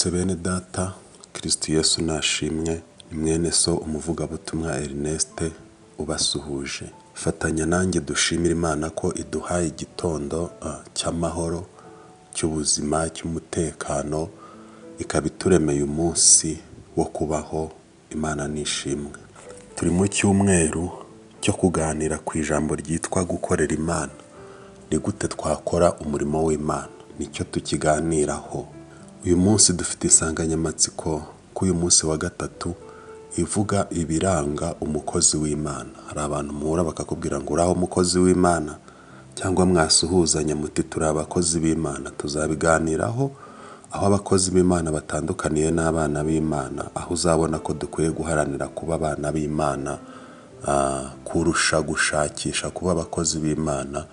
Mwaramutse bene data, Kristo Yesu nashimwe, ni mwene so umuvugabutumwa Ernest ubasuhuje. Fatanya nanjye dushimire Imana ko iduhaye igitondo cy'amahoro, cy'ubuzima, cy'umutekano, ikaba ituremeye umunsi wo kubaho, Imana nishimwe. Turi mu cyumweru cyo kuganira ku ijambo ryitwa gukorera Imana. Ni gute twakora umurimo w'Imana? Nicyo tukiganiraho. Uyu munsi dufite insanganyamatsiko k'uyu munsi wa gatatu ivuga ibiranga umukozi w'Imana. Hari abantu muhura bakakubwira ngo uraho umukozi w'Imana, cyangwa mwasuhuzanya muti turi abakozi b'Imana. Tuzabiganiraho aho abakozi b'Imana batandukaniye n'abana b'Imana, aho uzabona ko dukwiye guharanira kuba abana b'Imana kurusha gushakisha kuba abakozi b'Imana,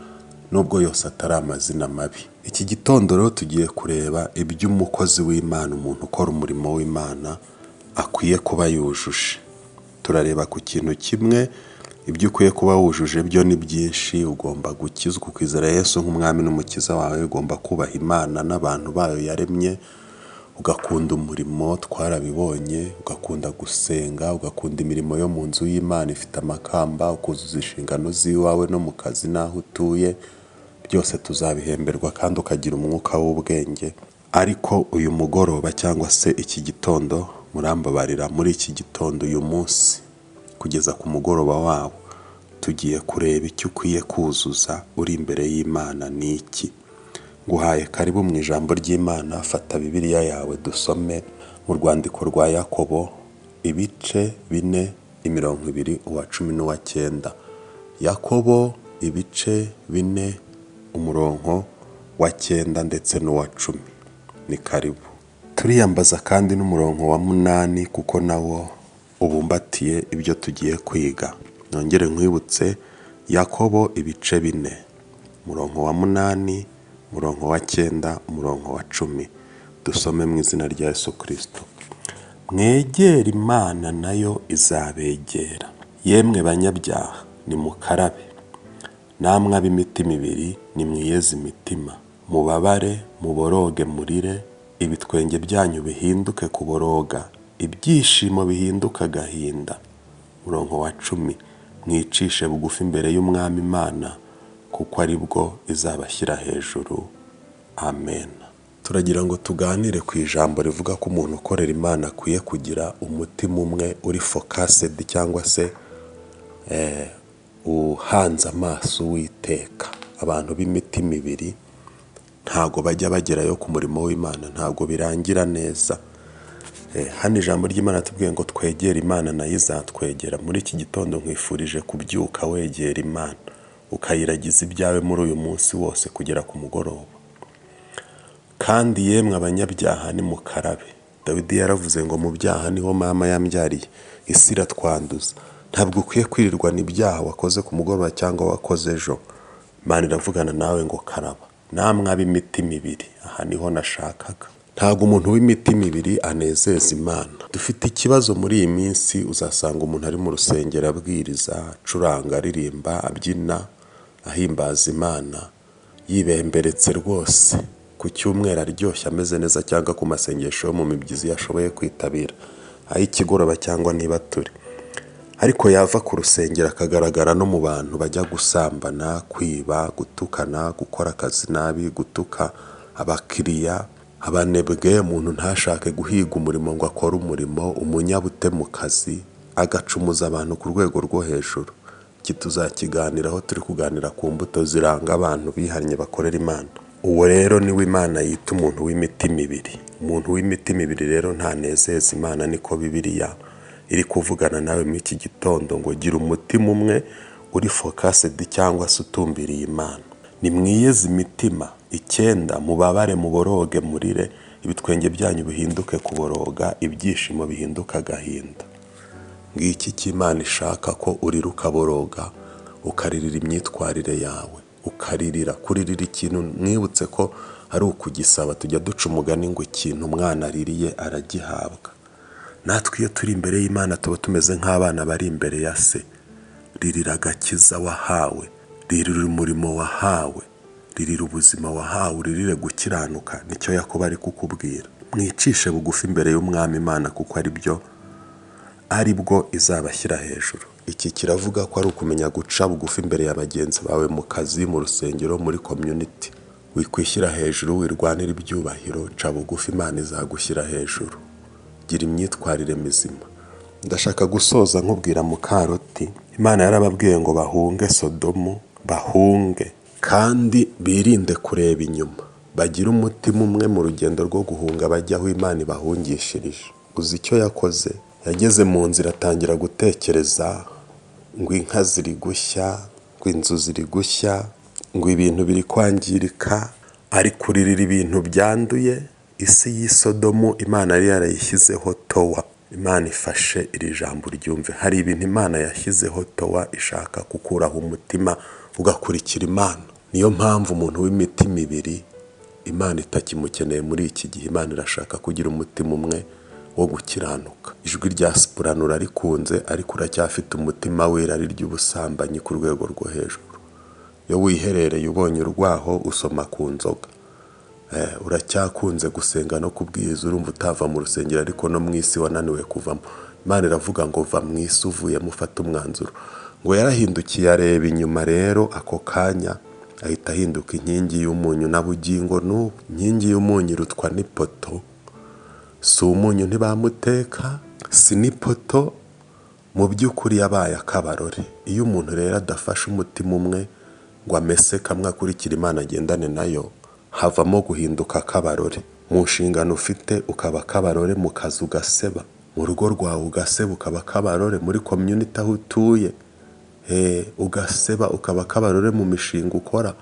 nubwo yose atari amazina mabi. Iki gitondo rero tugiye kureba iby'umukozi w'Imana, umuntu ukora umurimo w'Imana akwiye kuba yujuje. Turareba ku kintu kimwe, ibyo ukwiye kuba wujuje byo ni byinshi. Ugomba gukizwa ukizera Yesu nk'umwami n'umukiza wawe, ugomba kubaha Imana n'abantu bayo yaremye, ugakunda umurimo twarabibonye, ugakunda gusenga, ugakunda imirimo yo mu nzu y'Imana ifite amakamba, ukuzuza inshingano z'iwawe no mu kazi n'aho utuye, byose tuzabihemberwa, kandi ukagira umwuka w'ubwenge. Ariko uyu mugoroba cyangwa se iki gitondo, murambabarira, muri iki gitondo uyu munsi kugeza ku mugoroba wawo, tugiye kureba icyo ukwiye kuzuza uri imbere y'Imana ni iki. Nguhaye karibu mu ijambo ry'Imana, fata Bibiliya yawe dusome mu rwandiko rwa Yakobo ibice 4 imirongo 2 uwa 10 n'uwa 9. Yakobo ibice 4 umurongo wa 9 ndetse n'uwa 10. Ni karibu. Turiyambaza kandi n'umurongo wa 8 kuko nawo ubumbatiye ibyo tugiye kwiga. Nongere nkwibutse Yakobo ibice 4 umurongo wa 8, umurongo wa 9, umurongo wa 10. Dusome mu izina rya Yesu Kristo. Mwegere Imana nayo izabegera. Yemwe banyabyaha, nimukarabe. Namwe ab'imitima ibiri, nimwiyeze imitima. Mubabare, muboroge, murire, ibitwenge byanyu bihinduke kuboroga, ibyishimo bihinduke agahinda. Umurongo wa 10, mwicishe bugufi imbere y'Umwami Imana, kuko ari bwo izabashyira hejuru. Amen. Turagira ngo tuganire ku ijambo rivuga ko umuntu ukorera Imana akwiye kugira umutima umwe uri focused, cyangwa se uhanze amaso Uwiteka. Abantu b'imitima ibiri ntago bajya bagerayo ku murimo w'Imana, ntago birangira neza. Hano ijambo ry'Imana tubwiye ngo twegere Imana nayo izatwegera. Muri iki gitondo nkwifurije kubyuka wegera Imana, ukayiragiza ibyawe muri uyu munsi wose kugera ku mugoroba. Kandi yemwe abanyabyaha nimukarabe. Dawidi yaravuze ngo mu byaha niho mama yambyariye, isi iratwanduza. Ntabwo ukwiye kwirirwana ibyaha wakoze ku mugoroba cyangwa wakoze ejo. Imana iravugana nawe ngo karaba. Namwe ab'imitima ibiri, aha niho nashakaga. Ntabwo umuntu w'imitima ibiri anezeza Imana. Dufite ikibazo muri iyi minsi, uzasanga umuntu ari mu rusengero abwiriza, acuranga, aririmba, abyina, ahimbaza Imana, yibemberetse rwose. Ku cyumweru aryoshye ameze neza, cyangwa ku masengesho yo mu mibyizi yashoboye kwitabira, ay'ikigoroba cyangwa niba turi. Ariko yava ku rusengero akagaragara no mu bantu bajya gusambana, kwiba, gutukana, gukora akazi nabi, gutuka abakiriya, abanebwe, umuntu ntashake guhiga umurimo ngo akore umurimo, umunyabute mu kazi, agacumuza abantu ku rwego rwo hejuru. Iki tuzakiganiraho turi kuganira ku mbuto ziranga abantu bihannye bakorera Imana. Uwo rero niwe Imana yita umuntu w'imitima ibiri. Umuntu w'imitima ibiri rero ntanezeza Imana, niko Bibiliya iri kuvugana nawe muri iki gitondo ngo gira umutima umwe uri focused cyangwa se utumbiriye Imana. Nimwiyeze imitima. 9, mubabare, muboroge, murire, ibitwenge byanyu bihinduke kuboroga, ibyishimo bihinduke agahinda. Ngiki icyo Imana ishaka, ko urira ukaboroga, ukaririra imyitwarire yawe, ukaririra. Kuririra ikintu mwibutse ko ari ukugisaba. Tujya duca umugani ngo ikintu umwana aririye aragihabwa. Natwe iyo turi imbere y'Imana tuba tumeze nk'abana bari imbere ya se. Ririra agakiza wahawe, ririra umurimo wahawe, ririra ubuzima wahawe, uririre gukiranuka. Nicyo Yakobo ari kukubwira. Mwicishe bugufi imbere y'Umwami Imana kuko ari byo ari bwo izabashyira hejuru. Iki kiravuga ko ari ukumenya guca bugufi imbere ya bagenzi bawe mu kazi, mu rusengero, muri community. Wikwishyira hejuru, wirwanira ibyubahiro, ca bugufi Imana izagushyira hejuru. Gira imyitwarire mizima. Ndashaka gusoza nkubwira mukaroti, Imana yarababwiye ngo bahunge Sodomu, bahunge kandi birinde kureba inyuma, bagire umutima umwe mu rugendo rwo guhunga bajya aho Imana ibahungishirije. Uzi icyo yakoze? Yageze mu nzira atangira gutekereza ngo inka ziri gushya, ngo inzu ziri gushya, ngo ibintu biri kwangirika, ari kuririra ibintu byanduye. Isi y'i Sodomu Imana yari yarayishyizeho towa. Imana ifashe iri jambo uryumve. Hari ibintu Imana yashyizeho towa ishaka gukuraho umutima ugakurikira Imana. Niyo mpamvu umuntu w'imitima ibiri Imana itakimukeneye muri iki gihe. Imana irashaka kugira umutima umwe wo gukiranuka. Ijwi rya sipurano urarikunze ariko uracyafite umutima w'irari ry'ubusambanyi ku rwego rwo hejuru. Iyo wiherereye ubonye urwaho usoma ku nzoga. Uracyakunze gusenga no kubwiriza, urumva utava mu rusengero ariko no mu isi wananiwe kuvamo. Imana iravuga ngo va mu isi uvuyemo ufate umwanzuro. Ngo yarahindukiye areba inyuma rero ako kanya ahita ahinduka inkingi y'umunyu na bugingo n'ubu. Inkingi y'umunyu irutwa n'ipoto. Si umunyu ntibamuteka, si n'ipoto, mu by'ukuri yabaye akabarore. Iyo umuntu rero adafashe umutima umwe ngo amese kamwe akurikire Imana agendane nayo, havamo guhinduka akabarore. Mu nshingano ufite ukaba akabarore, mu kazi ugaseba, mu rugo rwawe ugaseba ukaba akabarore, muri community aho utuye ugaseba ukaba akabarore, mu mishinga ukora,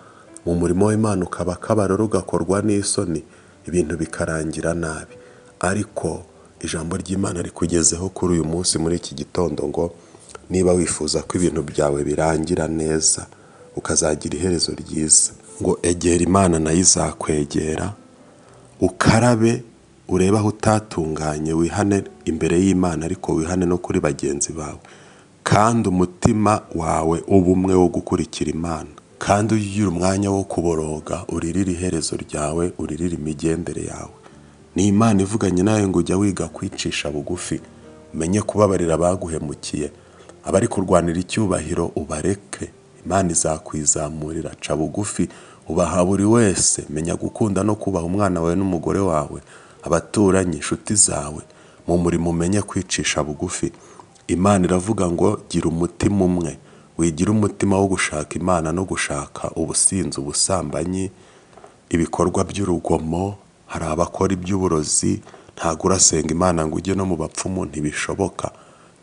mu murimo w'Imana ukaba akabarore, ugakorwa n'isoni, ibintu bikarangira nabi. Ariko ijambo ry'Imana rikugezeho kuri uyu munsi muri iki gitondo ngo niba wifuza ko ibintu byawe birangira neza, ukazagira iherezo ryiza, ngo egera Imana nayo izakwegera, ukarabe urebe aho utatunganye, wihane imbere y'Imana ariko wihane no kuri bagenzi bawe, kandi umutima wawe ube umwe wo gukurikira Imana, kandi ujye ugira umwanya wo kuboroga, uririre iherezo ryawe, uririre imigendere yawe. Ni Imana ivuganye nawe ngo ujya wiga kwicisha bugufi, umenye kubabarira abaguhemukiye, abari kurwanira icyubahiro ubareke, Imana izakwizamurira. Ca bugufi, ubaha buri wese, menya gukunda no kubaha umwana wawe n'umugore wawe, abaturanyi, inshuti zawe, mu murimo umenye kwicisha bugufi. Imana iravuga ngo gira umutima umwe, wigira umutima wo gushaka Imana no gushaka ubusinzi, ubusambanyi, ibikorwa by'urugomo. Hari abakora iby'uburozi, ntabwo urasenga Imana ngo ujye no mu bapfumu, ntibishoboka.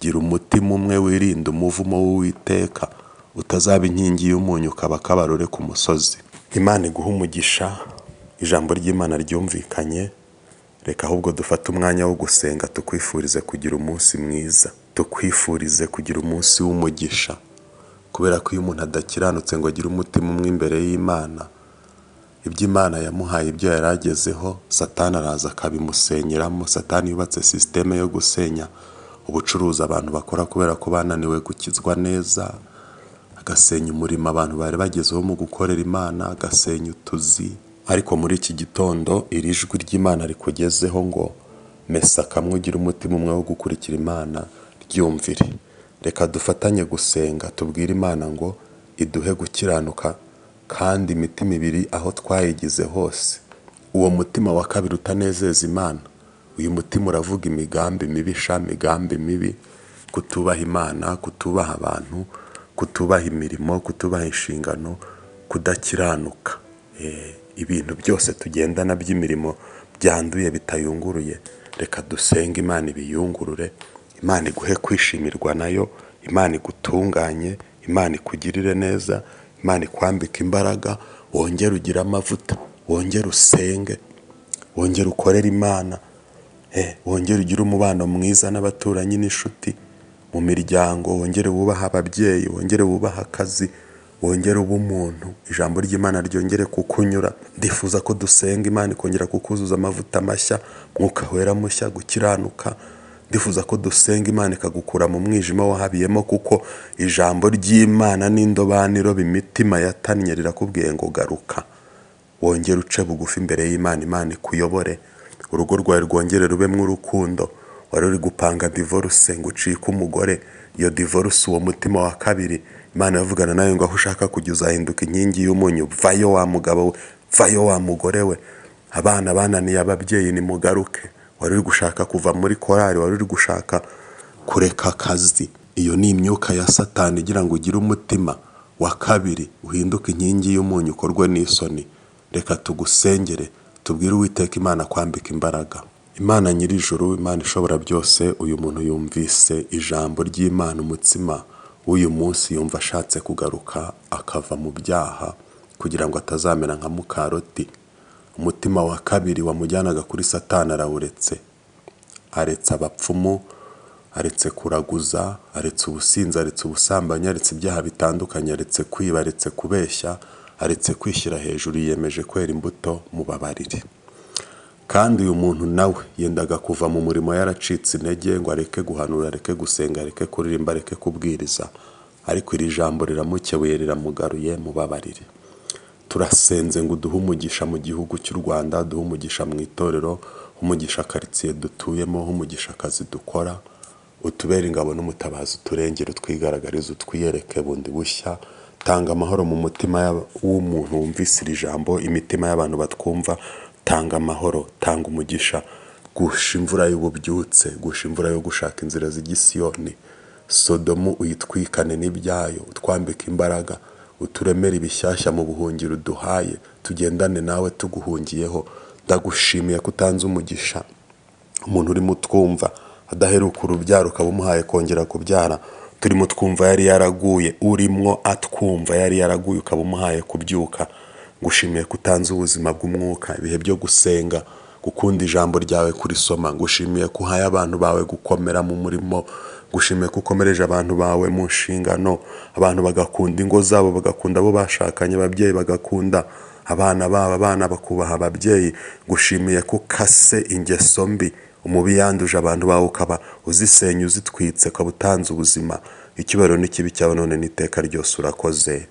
Gira umutima umwe, wirinde umuvumo w'Uwiteka, utazaba inkingi y'umunyu ukaba akabarore ku musozi. Imana iguhe umugisha, ijambo ry'Imana ryumvikanye. Reka ahubwo dufate umwanya wo gusenga, tukwifurize kugira umunsi mwiza, tukwifurize kugira umunsi w'umugisha, kubera ko iyo umuntu adakiranutse ngo agire umutima umwe imbere y'Imana, ibyo Imana yamuhaye, ibyo yari agezeho, Satani araza akabimusenyeramo. Satani yubatse sisiteme yo gusenya ubucuruzi abantu bakora kubera ko bananiwe gukizwa neza, agasenya umurimo abantu bari bagezeho mu gukorera Imana, agasenya utuzi. Ariko muri iki gitondo iri jwi ry'Imana rikugezeho ngo mesa kamwe ugire umutima umwe wo gukurikira Imana, ryumvire. Reka dufatanye gusenga, tubwire Imana ngo iduhe gukiranuka kandi imitima ibiri aho twayigize hose. Uwo mutima wa kabiri utanezeza Imana, uyu mutima uravuga imigambi mibi sha, migambi mibi, kutubaha Imana, kutubaha abantu, kutubaha imirimo, kutubaha inshingano, kudakiranuka. Ibintu byose tugendana by'imirimo byanduye bitayunguruye, reka dusenge Imana ibiyungurure, Imana iguhe kwishimirwa nayo, Imana igutunganye, Imana ikugirire neza, Imana ikwambike imbaraga, wongere ugire amavuta, wongere usenge, wongere ukorere Imana, wongere ugire umubano mwiza n'abaturanyi n'inshuti, mu miryango, wongere wubahe ababyeyi, wongere wubahe akazi, wongere ube umuntu, ijambo ry'Imana ryongere kukunyura. Ndifuza ko dusenga Imana ikongera kukuzuza amavuta mashya, Mwuka Wera mushya, gukiranuka. Ndifuza ko dusenga Imana ikagukura mu mwijima wahabiyemo, kuko ijambo ry'Imana n'indobaniro imitima yatannye rirakubwiye ngo garuka, wongere uce bugufi imbere y'Imana, Imana ikuyobore, Urugo rwawe rwongere rubemo urukundo. Wari uri gupanga divorce ngo ucike umugore, iyo divorce, uwo mutima wa kabiri, Imana yavugana nawe ngo aho ushaka kujya uzahinduka inkingi y'umunyu. Vayo wa mugabo we, vayo wa mugore we. Abana bananiye ababyeyi, nimugaruke. Wari uri gushaka kuva muri korari, wari uri gushaka kureka akazi, iyo ni imyuka ya Satani igira ngo ugire umutima wa kabiri, uhinduke inkingi y'umunyu, ukorwe n'isoni. Reka tugusengere, tubwire Uwiteka Imana kwambika imbaraga. Imana nyir'ijuru, Imana ishobora byose, uyu muntu yumvise ijambo ry'Imana, umutsima w'uyu munsi, yumva ashatse kugaruka akava mu byaha kugira ngo atazamera nka muka Loti. Umutima wa kabiri wamujyanaga kuri Satani arawuretse, aretse abapfumu, aretse kuraguza, aretse ubusinzi, aretse ubusambanyi, aretse ibyaha bitandukanye, aretse kwiba, aretse kubeshya, aretse kwishyira hejuru, yiyemeje kwera imbuto. Mubabarire. Kandi uyu muntu nawe yendaga kuva mu murimo, yaracitse intege ngo areke guhanura, areke gusenga, areke kuririmba, areke kubwiriza, ariko iri jambo riramukebuye, riramugaruye. Mubabarire. Turasenze ngo uduhe umugisha mu gihugu cy'u Rwanda, duhe umugisha mu itorero, umugisha karitsiye dutuyemo, umugisha akazi dukora, utubere ingabo n'umutabazi, uturengere, utwigaragarize, utwiyereke bundi bushya. Tanga amahoro mu mutima w'umuntu wumvise iri jambo, imitima y'abantu batwumva. Tanga amahoro, tanga umugisha, gusha imvura y'ububyutse, gusha imvura yo gushaka inzira z'igisiyoni. Sodomu uyitwikane n'ibyayo. Utwambike imbaraga, uturemere ibishyashya mu buhungiro uduhaye, tugendane nawe tuguhungiyeho. Ndagushimiye ko utanze umugisha umuntu urimo utwumva adaheruka urubyaro, ukaba umuhaye kongera kubyara. Turimo twumva yari yaraguye, urimo atwumva yari yaraguye, ukaba umuhaye kubyuka. Ngushimiye ko utanze ubuzima bw'umwuka, ibihe byo gusenga, gukunda ijambo ryawe, kurisoma. Ngushimiye ko uhaye abantu bawe gukomera mu murimo. Ngushimiye ko ukomereje abantu bawe mu nshingano, abantu bagakunda ingo zabo, bagakunda abo bashakanye, ababyeyi bagakunda abana babo, abana bakubaha ababyeyi. Ngushimiye ko ukase ingeso mbi umubi yanduje abantu bawe, ukaba uzisenya, uzitwitse, ukaba utanze ubuzima. Icyubahiro n'ikibe cyawe none n'iteka ryose. Urakoze,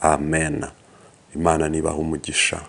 amen. Imana nibaha umugisha.